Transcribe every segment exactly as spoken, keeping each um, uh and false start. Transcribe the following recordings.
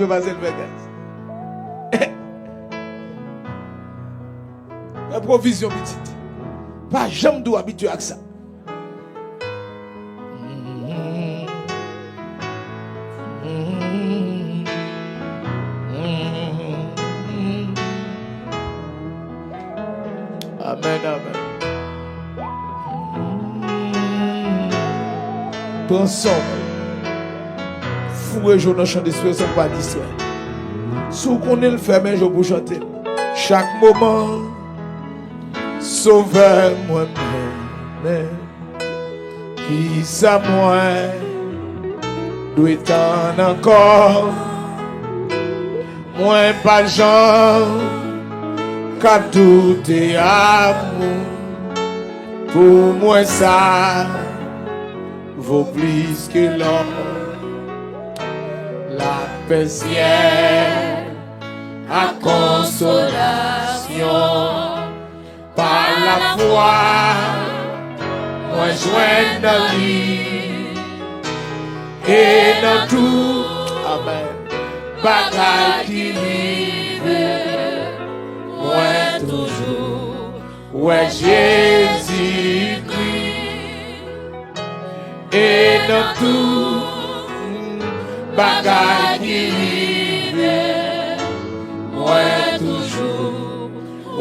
Yo pa sèl fè gaz. Fè pwovizyon pitit. Pa janm tou abitye ak sa. Amèn, amèn. Pran sa w. Foure je w nan chan de espri, sa w pa distrè. Si w konnen l, fèmen je w pou chante l. Chak moman, Sovè mwen mennen. Kisa mwen dwe tann ankò? Mwen pa janm ka doute amou pou mwen sa vo plis ke lò. Lapè syèl ak konsolasyon. Pa lafwa, mwen jwenn nan li. E nan tout, amèn, bagay ki rive, mwen toujou wè Jezikri. E nan tout bagay ki rive, mwen toujou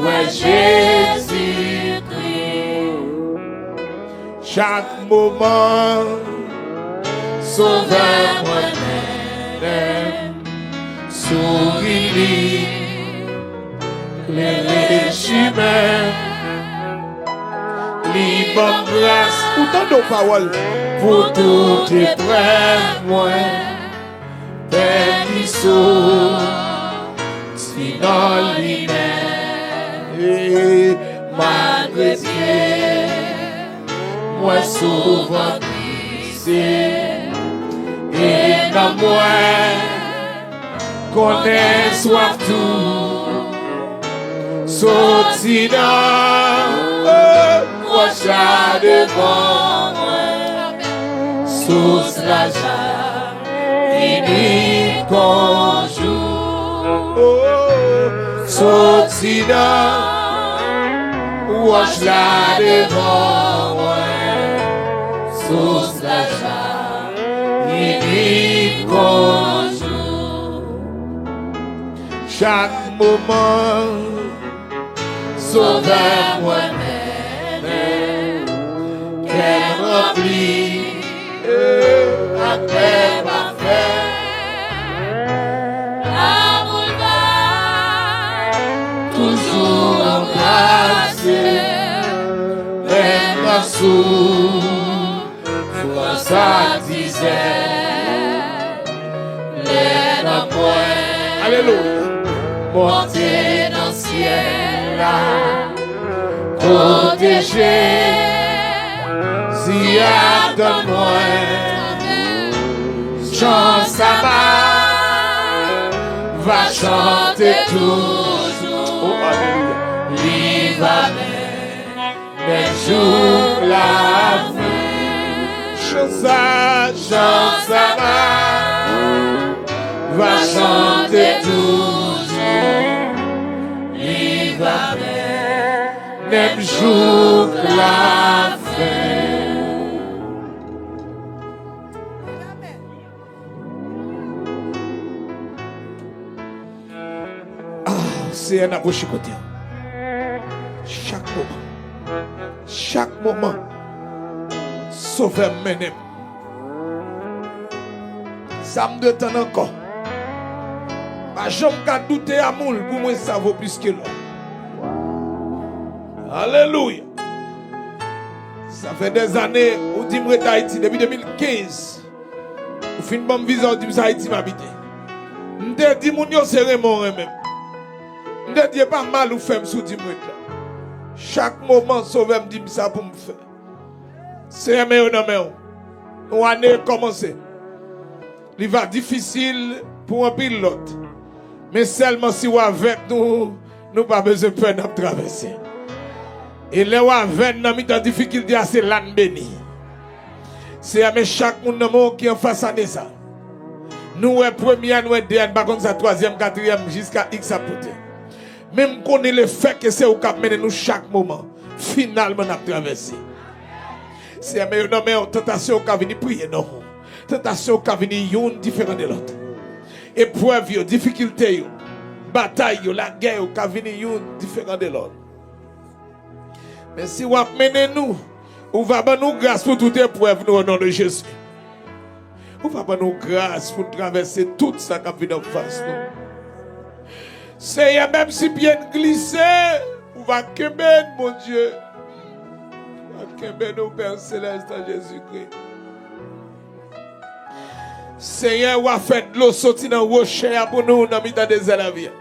wè Jezikri. Chak moman, Sovè mwen mennen m, souri li klere chimen. Li ban m gras pou tande w pawòl. Pou tout eprèv mwen, pè ki soti nan li menm. E malgre pye mwen souvan glise, e nanm mwen konnen swaf tou. Soti nan, oh, wòch la devan mwen, sous la ja ini konjou. Oh, soti nan wòch la devan mwen, sous la ja ini konjou. Chak moman, Sovè mwen mennen, kè m ranpli, eh, ak pè pafè. Amou l bay, toujou anbrase, menm nan sou Frans ak dizè, lè nanm mwen, alelouya, monte nan syèl la, kote Jezi atann mwen. Chan sa m ap va chante toujou. Oh, alelouya. Li va menm jouk lafen. Chan sa, chan sa va, va chante toujou. Li va menm jouk lafen. Ah, Seyè, n ap woche kote w. Chak moman. Chak moman. Sovè m mennen m. Sa m dwe tann ankò? Pa janm ka doute amou l pou mwen sa vo plis ke lò. Alelouya. Sa fè dèzane ou di m ret Ayiti depi de mil kenz. Ou fin ban m viza, ou di m se Ayiti m abite. M te di moun yo se renmen w renmen m. M te di e pa mal ou fè m si w di m ret la. Chak moman Sovè m di m sa pou m fè. Seyè, men yo nan men w. Yon ane kòmanse. Li va difisil pou anpil lòt. Men sèlman si w avèk nou, nou pa bezwen pè n ap travèse. E lè w avè n nan mitan difikilte a, se la n beni. Seyè, men chak moun nan men w ki anfas ane sa. Nou wè premye a, nou wè de a, n pa konn sa twazyèm, katriyèm, jiska iks ap pote. Men m konnen lefètke se ou k ap mennen nou chak moman, finalman n ap travèse. Seyè, men yo nan men w, tantasyon yo ka vini, priye non. Tantasyon yo ka vini youn diferan de lòt. Eprèv yo, difikilte yo, batay yo, lagè yo ka vini youn diferan de lòt. Men si w ap mennen nou, ou va ban nou gras pou tout eprèv nou, o non de Jezi. Ou va ban nou gras pou n travèse tout sa k ap vin anfas nou. Seyè, menm si pye n glise, ou va kenbe n, Bondye. Ou va kenbe nou, Pè Selès, nan Jezikri. Seyè, w a fè dlo soti nan wochè a pou nou nan mitan dezè lavi a.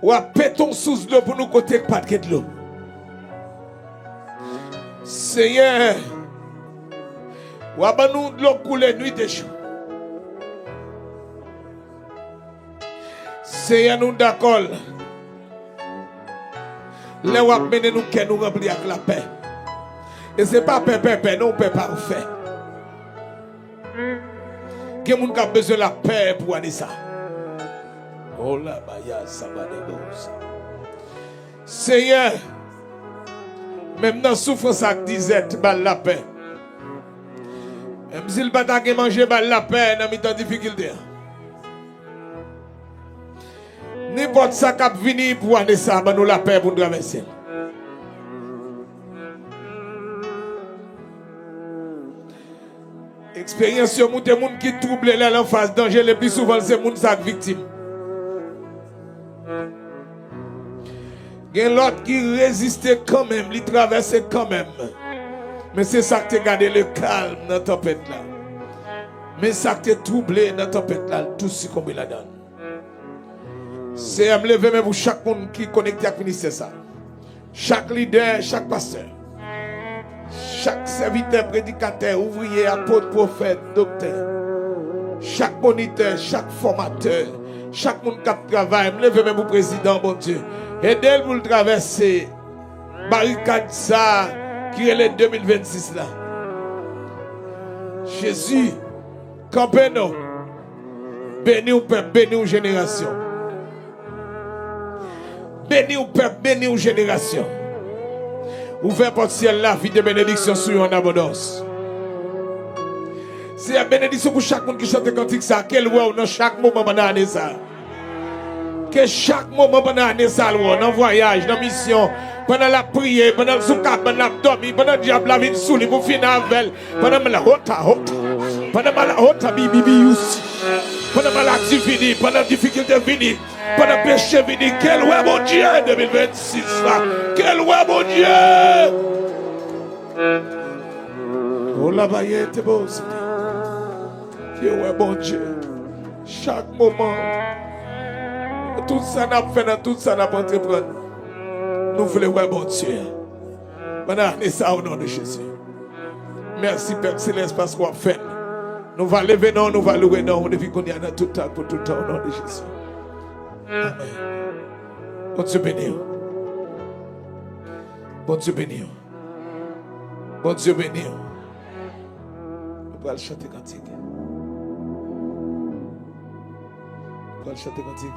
W a pete yon sous dlo pou nou kote k pa t gen dlo. Seyè, w a ban nou dlo koule nwit e jou. Seyè, nou dakò l. Lè w ap mennen nou, kè nou ranpli ak lapè. E se pa pè, pè, pè, non, pè pafè. Gen moun k ap bezwen lapè pou ane sa. Olabaya sabadebos. Seyè, menm nan soufrans ak dizèt, ba l lapè. Menm si l pa ta gen manje, ba l lapè nan mitan difikilte a. Nenpòt sa k ap vini pou ane sa, ban nou lapè pou n travèse l. Eksperyans yo montre moun ki twouble lè l anfas danje, le pli souvan se moun sa k viktim. Gen lòt ki reziste kanmenm, li travèse kanmenm. Men se sa k te gade le kalm nan tanpèt la. Men sa k te twouble nan tanpèt la, l tou sikonbe ladan l. Seyè, m leve men pou chak moun ki konekte ak ministè sa. Chak lidè, chak pastè, chak sèvitè, predikatè, ouvriye, apot, pwofèt, doktè, chak monitè, chak fòmatè, chak moun k ap travay, m leve men pou prezidan, Bondye. Ede l pou l travèse barikad sa ki rele de mil vennsis la. Jezi, kanpe non. Beni w pèp, beni w jenerasyon. Beni w pèp, beni w jenerasyon. Ouvè pòt syèl la, vide benediksyon sou yo an abondans. Seyè, benediksyon pou chak moun ki chante kantik sa, ke l wè w nan chak moman pandan ane sa. Ke chak moman pandan ane sa, l wè w nan vwayaj, nan misyon, pandan l ap priye, pandan l sou kabann, l ap dòmi, pandan dyab la vin sou li pou fini avè l, pandan mal hota hota, pandan mal hota bibi biyousi, pandan maladi vini, pandan difikilte vini, pandan peche vini, ke l wè Bondye de mil vennsis la, ke l wè Bondye. Olabayetebos. Ke w wè Bondye chak moman. Nan tout sa n ap fè, nan tout sa n ap antreprann, nou vle wè Bondye. Pandan ane sa, o non de Jezi. Mèsi, Pè Selès, paske w ap fè l. Nou va leve non, nou va louwe non, depi kounye a, nan tout tan, pou tout tan, o non de Jezi. Amèn. Bondye beni w. Bondye beni w. Bondye beni w. Nou pral chante kantik. Nou pral chante kantik.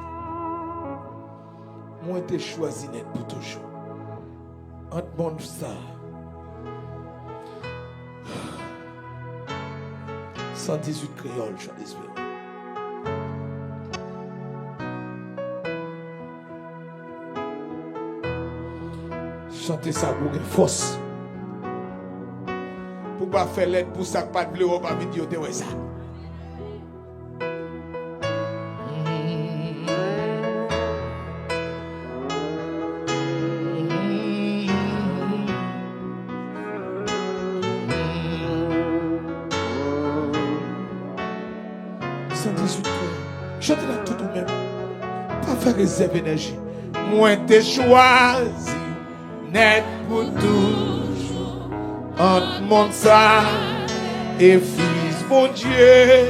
Mwen te chwazi nèt pou toujou. Ant mond sa. San dizuit kreyòl, Jan Desperans. Chante sa pou gen fòs. Pou pa fè lèd pou sa k pa t vle wè w pa vin di yo te wè sa. San dizuit kò. Chante l ak tout ou menm. Pa fè rezèv enèji. Mwen te chwazi nèt pou toujou ant mond sa e Fis Bondye.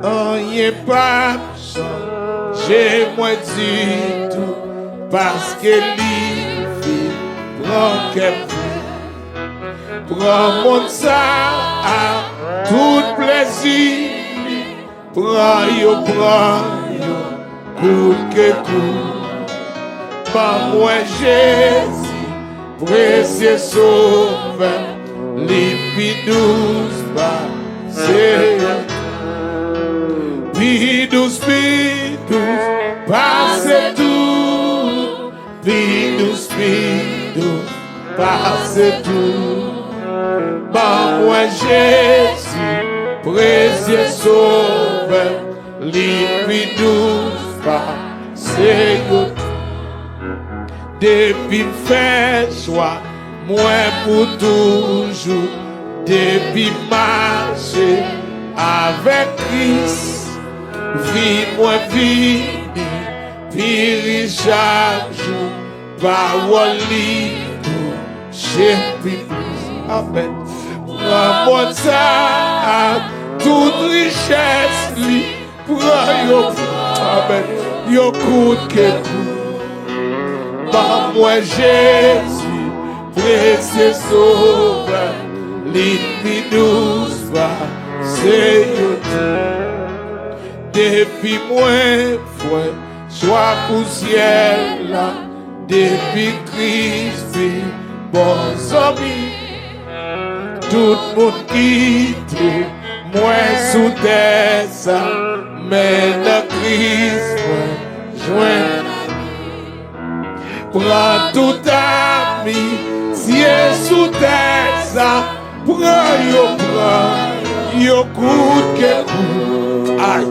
Anyen p ap chanje mwen ditou, paske li vin pran kè m. Pran mond sa a tout plezi li, pran yo, pran yo, kout ke kout. Ban mwen Jezi, presye Sovè, li pi dous pase yo. Pi dous, pi dous pase tout. Pi dous, pi dous pase tout. Ban mwen Jezi, presye Sovè, li pi dous pase yo. Depi m fè chwa mwen pou toujou, depi m mache avèk Kris, vi mwen vini pi ri chak jou. Pawòl li touche pi plis. Amèn. Pran mòn sa ak tout richès li. Pran yo, amèn, yo kout ke kout. Ban mwen Jezi, presye Sovè, li pi dous pase yo tout. Depi mwen fè chwa pou syèl la, depi Kris vin bon zanmi, tout moun kite mwen sou tè sa, men nan Kris mwen jwenn. Pran tout amitye sou tè sa, pran yo, pran yo kout ke kout. Ay,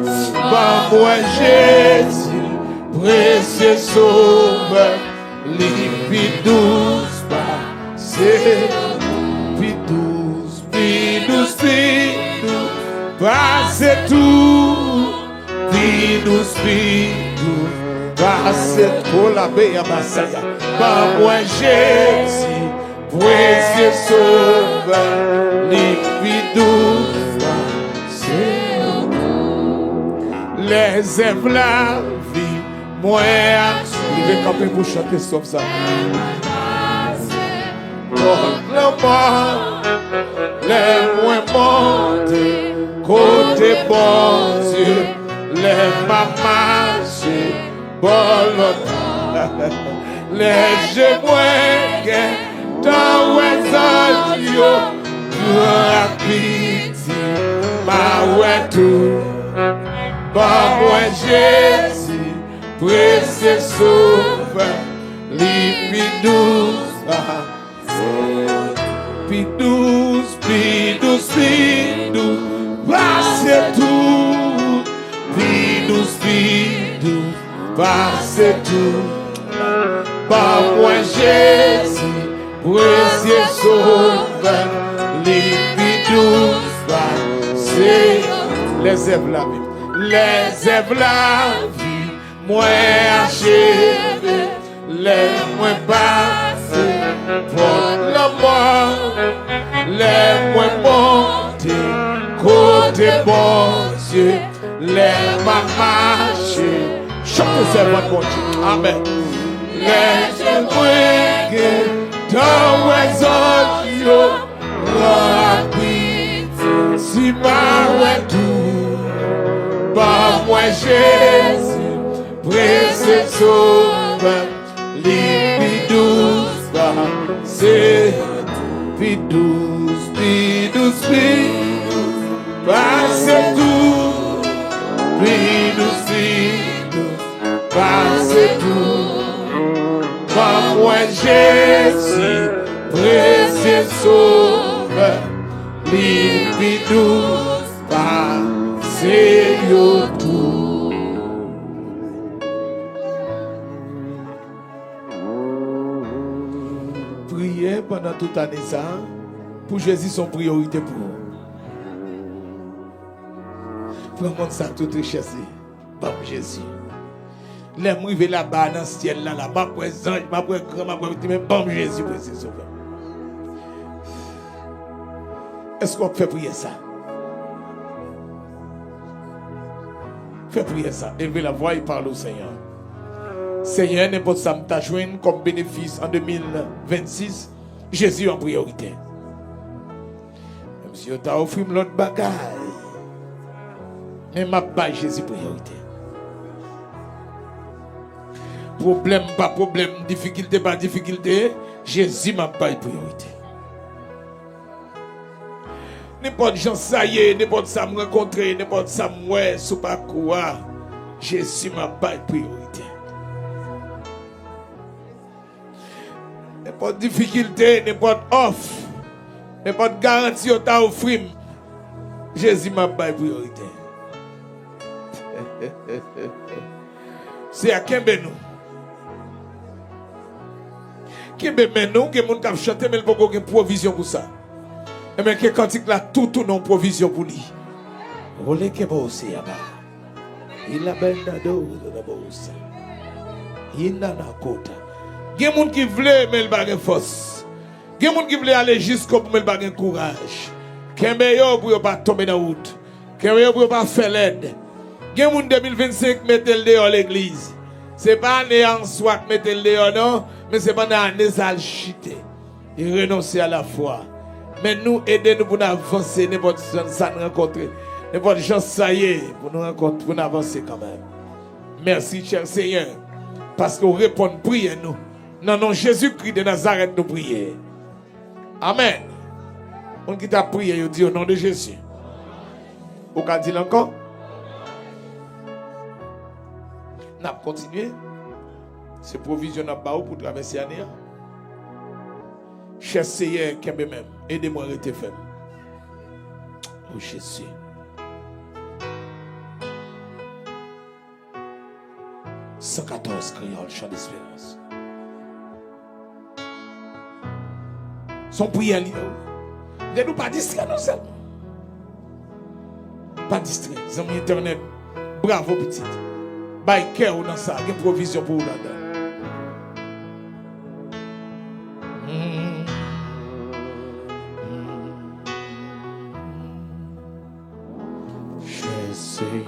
ban mwen Jezi, presye Sovè, li pi dous pase, pi dous, pi dous, pi dous pase tout. Pi dous, pi dous pase. Kolabe ya basaya. Ban mwen Jezi, presye Sovè, li pi dous pase. Lèzèv lavi mwen a. Rive kanpe pou chante sòm sa. Pòt lanmò, lè mwen monte kote Bondye, lè m ap mache bò lòt, lè je mwen gentan wè zanj yo, gran ak piti, m a wè tou. Ban mwen Jezi, presye Sovè, li pi dous, ah, pi dous, pi dous, pi dous pase tout, pi dous, pi dous pase tout. Ban mwen Jezi, presye Sovè, li pi dous pase. Lèzèv lavi, lèzèv lavi mwen acheve, lè mwen pase pòt lanmò, lè mwen monte kote Bondye, lè m ap mache. Chante sèvant Bondye. Amèn. Lè je mwen gentan wè zanj yo, gran ak piti, si m a wè tou. Ban mwen Jezi, presye Sovè, li pi dous pase, pi dous, pi dous, pi dous pase tout, pi dous, pi dous pase tout. Ban mwen Jezi, presye Sovè, li pi dous pase yo tout. Priye pandan tout ane sa a pou Jezi se yon priyorite pou ou. Pran mòn sa tout richès li. Ban m Jezi. Lè m rive laba nan syèl la, la, m ap wè zanj, m ap wè gran, m ap wè piti, men ban m Jezi, presye Sovè. Èske w ap fè priyè sa? Fè priyè sa. Elve lavwa e pale o Senyè. Senyè, nenpòt sa m ta jwenn kòm benefis an de mil vennsis, Jezi an priyorite. Si yo ta ofri m lòt bagay, men m ap bay Jezi priyorite. Pwoblèm pa pwoblèm, difikilte pa difikilte, Jezi m ap bay priyorite. Nenpòt jan sa ye, nenpòt sa m rankontre, nenpòt sa m wè sou pakou a, Jezi m ap bay priyorite. Nenpòt difikilte, nenpòt òf, nenpòt garanti yo ta ofri m, Jezi m ap bay priyorite. Seyè, kenbe nou. Kenbe men nou, gen moun k ap chante, men l poko gen pwovizyon pou sa. Enben, ke kantik la tounen yon pwovizyon pou li. Ole ke bo se yaba. Ilabendado, dodobosa. Inanakota. Gen moun ki vle, men l pa gen fòs. Gen moun ki vle ale jiskobou, men l pa gen kouraj. Kenbe yo pou yo pa tonbe nan wout. Kenbe yo pou yo pa fè lèd. Gen moun de mil vennsenk mete l deyò legliz. Se pa ane a answa k mete l deyò, non, men se pandan ane sa a l chite. Li renonse a lafwa. Men nou ede nou pou n avanse, nenpòt jan sa n rankontre, nenpòt jan sa ye, pou nou rankontre, pou n avanse kanmenm. Mèsi, chè Senyè, paske w reponn priyè nou. Nan non Jezikri de Nazarèt, nou priye. Amèn. Moun ki t ap priye, yo di, "O non de Jezi." Ou ka di l ankò? N ap kontinye. Se pwovizyon n ap ba ou pou travèse ane a. Chè Seyè, kenbe men m. Ede mwen rete fèm. O Jezi. San katòz Kreyòl, Chan Desperans. Se yon priyè li ye, wi. Li te di w pa distrè nou sèlman. Pa distrè, zanmi entènèt. Bravo, pitit. Bay kè w nan sa. Gen pwovizyon pou ou ladan. Chè Seyè,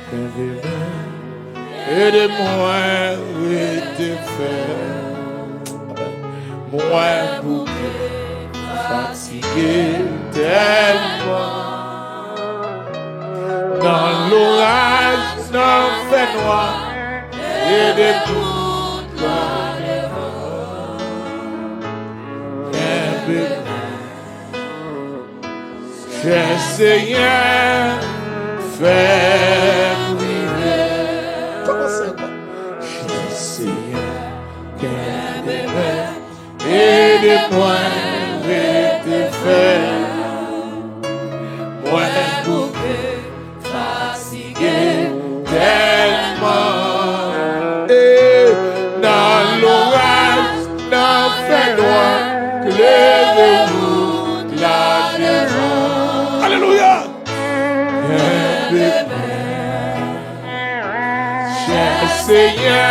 kenbe men, ede mwen rete fèm. Mwen bouke, fatige tèlman. Nan loraj, nan fènwa, ede m tout la devan. Kenbe men. Chè Seyè, fè m rive. Kòmanse ankò. Chè Seyè, kenbe men, ede mwen rete fèm. Mwen bouke, fatige tèlman. E nan loraj, nan fènwa, klere wout la devan. Alelouya! Kenbe men, chè Seyè,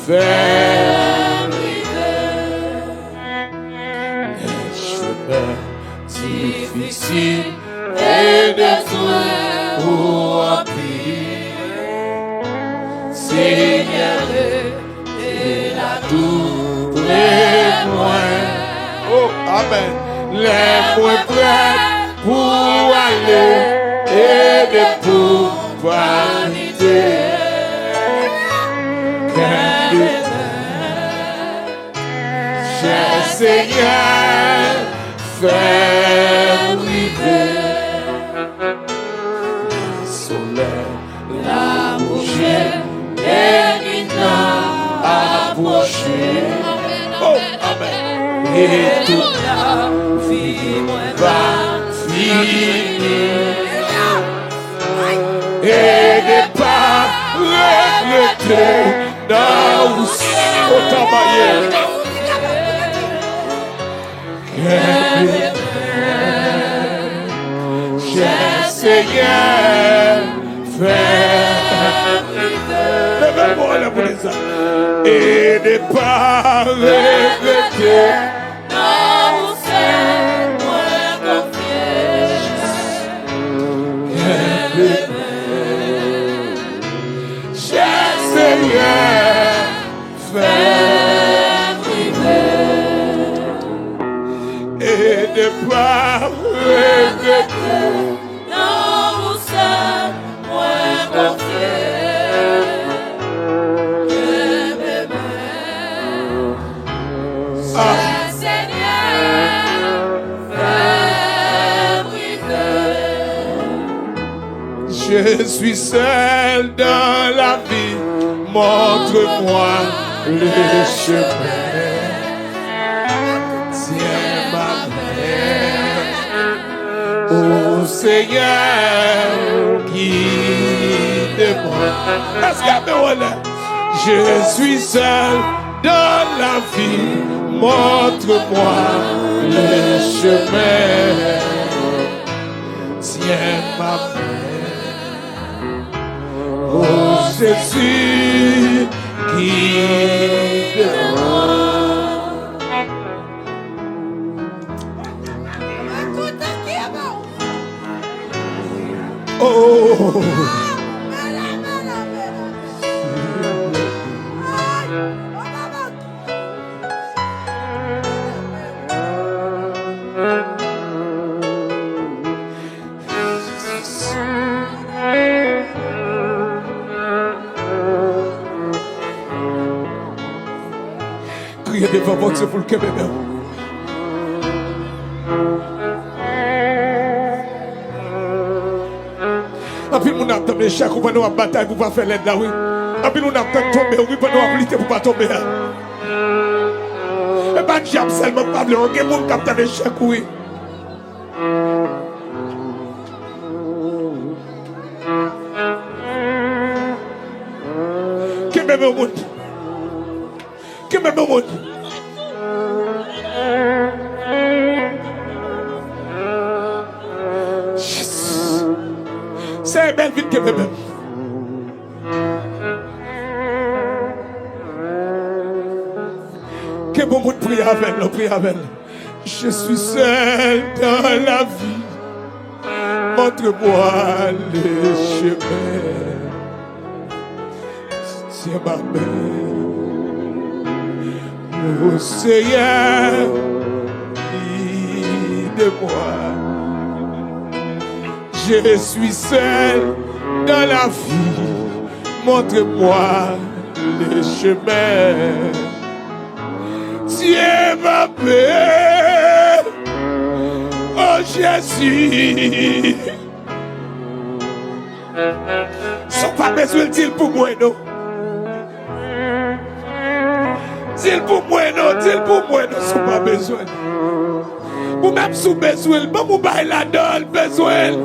fè m rive. Lè chemen difisil e dezwe ou anpil. Senyè, rete la tou pre mwen. Oh, amèn. Lè mwen prèt pou ale, ede m pou pa lite. Kenbe men. Chè Senyè, fè m rive. Lè solèy la kouche e nuit lan apwoche. Oh, amèn. E tout lavi mwen va fini. Ede pa regrete nan ou. Otabaye. Kenbe men, chè Senyè, fè m rive. Leve vwa w anlè pou di sa. Ede pa regrete. Nan ou sèl mwen konfye. Kenbe men, chè Senyè, fè m rive. Ede pa Je suis seul dans la vie, montre-moi le chemin. Tiens ma main, ô Seigneur, guide-moi. Est-ce que vous voulez? Je suis seul dans la vie, montre-moi le chemin. Tiens ma main, ô Jésus, guide-moi. Oh. Kriye devan Bondye pou l kenbe men w. Anpil moun ap tann echèk ou pandan w ap batay pou w pa fè lèd la, wi. Anpil moun ap tann tonbe w, wi, pandan w ap lite pou w pa tonbe a. E pa dyab sèlman k pa vle w, gen moun k ap tann echèk ou, wi. Kenbe men w, moun. Kenbe men w, moun. Jezi. Seyè, bèl vin kenbe men m. Ke bon moun priye avè l, non, priye avè l. Je suis seul dans la vie. Montre-moi le chemin. Tiens ma main. Ô Seigneur, guide-moi. Je suis seul dans la vie. Montre-moi le chemin. Tiens ma main. Oh Jésus. Si w pa bezwen l, di l pou mwen, non. Di l pou mwen, non. Di l pou mwen, non, si w pa bezwen l. Ou menm, si w bezwen l, ban m yon bagay ladan l, bezwen l.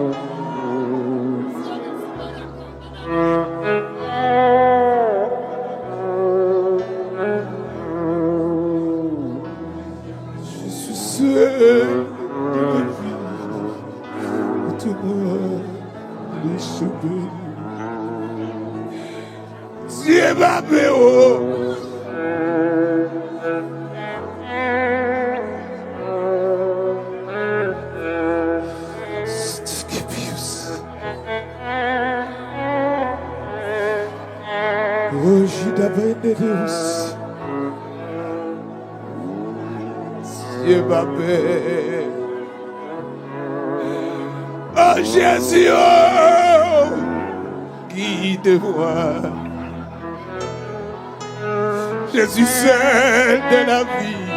Je suis seul de la vie. Montre-moi le chemin. Dieu va me haut. Hoje da Deus. Dieu va me. Oh Jésus, oh, guide-moi. Jésus, seul de la vie,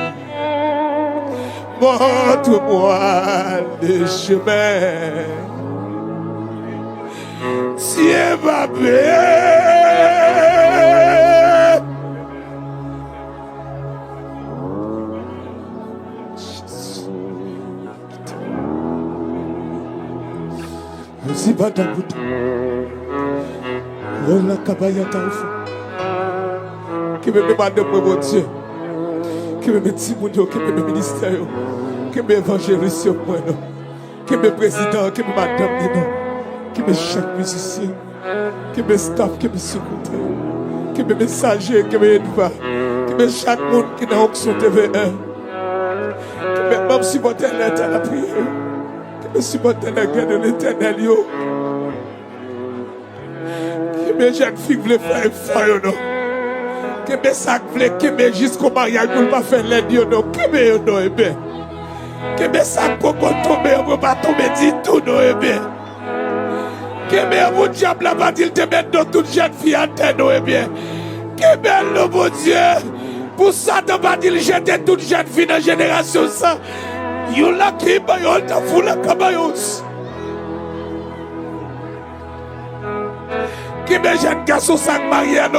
montre-moi le chemin. Dieu va me. Jésus. Ziba dabuta. Rola kabaya taufa. Kenbe men madanm mwen, Bondye. Kenbe men timoun yo, kenbe men ministè yo. Kenbe evanjelis yo pou mwen, non. Kenbe prezidan, kenbe madanm li, non. Kenbe chak mizisyen. Kenbe staff, kenbe sekretè. Kenbe mesaje, kenbe edva. Kenbe chak moun ki nan Onksyon T V en. Kenbe manm sipòtè Lètènèl lapriyè yo. Kenbe sipòtè lègè de Letènèl yo. Kenbe jèn fi k vle fè efò yo non. Kenbe sa k vle kenbe jisko maryaj pou l pa fè lèd yo non. Kenbe yo non, ebyen. Kenbe sa k poko tonbe yo pou yo pa tonbe ditou non, ebyen. Kenbe yo pou dyab la pa di l te met non tout jèn fi atè non, ebyen. Kenbe l non, Bondye. Pou Satan pa di l jete tout jèn fi nan jenerasyon sa. Yon lakiba yon tanfou lakabayons. Kenbe jèn gason sa k marye a, no.